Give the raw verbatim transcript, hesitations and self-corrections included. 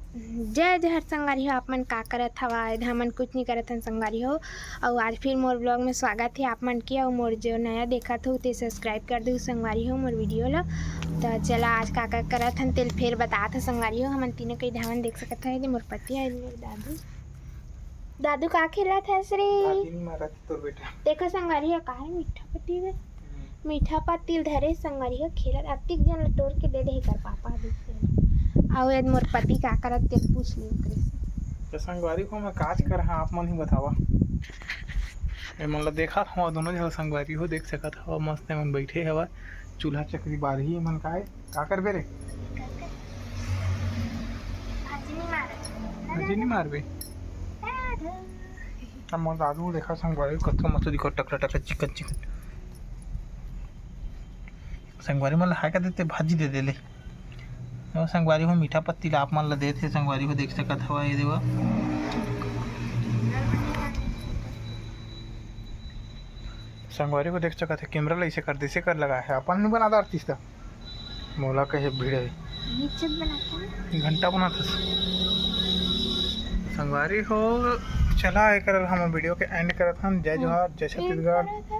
जय जोहार संगवारी हो, आप मन का करत हवा? एदे हमन कुछ नहीं करत हन संगवारी हो। अउ आज फिर मोर vlog में स्वागत है आप मन के। अउ मोर जो नया देखत हो ते subscribe कर दू संगवारी हो मोर video ला। तो चला आज का का करत हन तेल फिर बतात हो संगवारी हो। हमन तीनों कई धावन देख सकत हो, एदे मोर पति है, एदे मोर दादू। दादू का खेलत हस रे? दादी नहीं मारत तोर बेटा। देखो संगवारी हो, का है मीठा पत्ती में? मीठा पत्ती ल धरे संगवारी हो, खेलत अतिक जन ल तोड़ के दे दे कर पापा देख के। अउ एदे मोर पति का करत ते पूछ लियो ओकरे से। तो संगवारी हो, मैं काज कर हाँ, आप मन ही बतावा। ए मन ला देखत हव, दोनों झन संगवारी हो देख सकत हव, मस्त एमन बैठे हवय, चूल्हा चकरी बारही एमन काय, का करबे रे? भाजी नहीं मारबे? अब मोर दादू देखा संगवारी, कतका मस्त दिखो, टकरा टकरा, चिकन चिकन। संगवारी मन ला हाय का देते, भाजी दे दे ले। ओ संगवारी हो, मीठा पत्ती ला आप मन ला देथे संगवारी हो, देख सकत हवा, ये देवा। संगवारी हो देख सकत है, camera ला इसे कर दे, इसे कर लगा है, अपन नहीं बना दार तीस्ता। मोला कहे भीड़ है। नीचे बनाते हैं। घंटा बनाथस। संगवारी हो, चला एकर हम video के end करत हन। जय जोहार, जय छत्तीसगढ़।